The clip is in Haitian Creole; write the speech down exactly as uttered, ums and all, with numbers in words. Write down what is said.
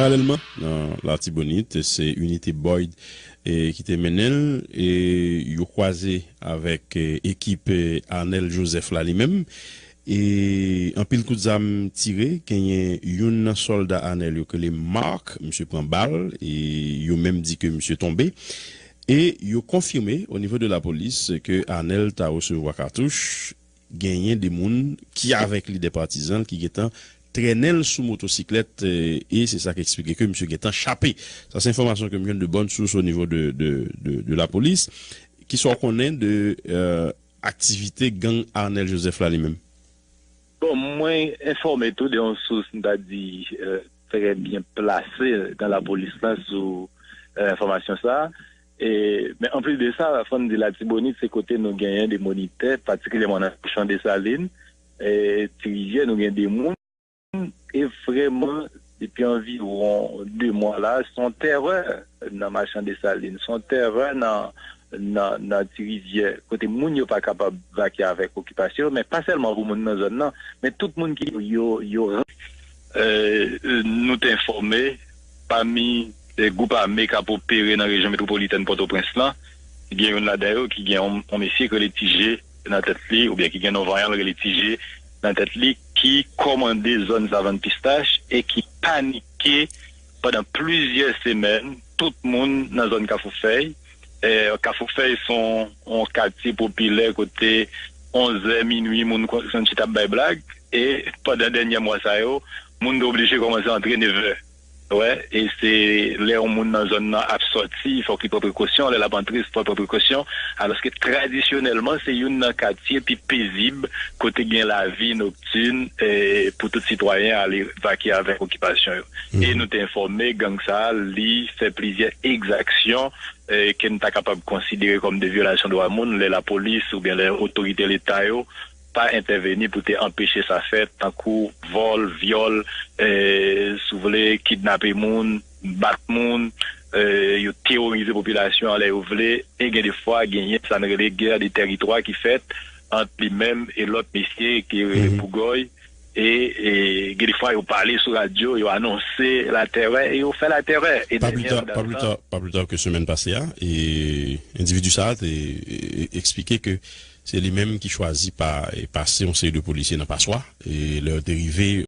Paralèlman, nan Latibonit, se inite Boyd, e, ki te mennen l, e yo kwaze avèk, e, ekip, e, Arnel Joseph la li menm. E anpil kout zam tire, genyen youn nan sòlda Arnel yo ki rele Mark, misye pran bal, e yo menm di ke misye tonbe. E yo konfime o nivo de lapolis ke Arnel ta resevwa katouch, genyen de moun ki avèk li, de patizan l, ki gentan trennen l sou motosiklèt, e, e se sa k eksplike ke misye gentan chape. Sa se enfòmasyon ke m jwenn de bòn sous o nivo de, de, de, de lapolis. Kisa w konnen de, e, aktivite gang Arnel Joseph la li menm? Bon, mwen enfòme tou de yon sous, m ta di, e, trè byen plase nan lapolis la sou, e, enfòmasyon sa a. E, men anplis de sa, fò n di Latibonit, se kote nou genyen de monitè, patikilyèman nan Chan Desalin, e, Ti Rivyè, nou gen de moun, e vrèman, depi anviwon de mwa la, se yon tèrè nan Machan Desalin, se yon tèrè nan, nan, nan Ti Rivyè, kote moun yo pa kapab vakye avèk okipasyon yo, men pa sèlman pou moun nan zòn nan, men tout moun ki yo, yo, e, nou te enfòme, pami, e, gwoup ame k ap opere nan rejyon metwopolitèn Pòtoprens lan, gen youn ladan yo ki gen yon, yon mesye ki rele Ti Je nan tèt li, oubyen ki gen non vanyan l rele Ti Je nan tèt li, ki kòmande zòn Savann Pistach e ki panike pandan plizyè semèn tout moun nan zòn Kafou Fèy. E, Kafou Fèy se yon, yon katye popilè kote onz è, minui, moun kon-, konn chita ap bay blag. E pandan dènye mwa sa yo, moun te oblije kòmanse antre nevè. Wè, e se lè yon moun nan zòn nan ap sòti, fòk li pran prekosyon, lè l ap antre, fòk li pran prekosyon, alòske tradisyonèlman, se youn nan katye pi pezib kote gen lavi noktin, e, pou tout sitwayen ale vakye avèk okipasyon yo. E nou te enfòme gang sa a, li fè plizyè egzaksyon, e, ke n ta kapab konsidere kòm de vyolasyon dwa moun, lè lapolis oubyen lè otorite Leta yo pa entèveni pou te anpeche sa fèt, tankou vòl, vyòl, e, si w vle, kidnape moun, bat moun, e, yo teworize popilasyon an lè yo vle, e gen de fwa genyen sa n rele gè de tèritwa ki fèt ant li menm e lòt mesye ki rele Bougòy, e, e gen de fwa yo pale sou radyo, yo anonse latèrè, e yo fè latèrè. E pa pli ta, pa pli ta, pa pli ta ke semèn pase a, e endividi sa a te, e, e, eksplike ke se li menm ki chwazi pa, e, pase yon seri de polisye nan paswa. E lè yo te rive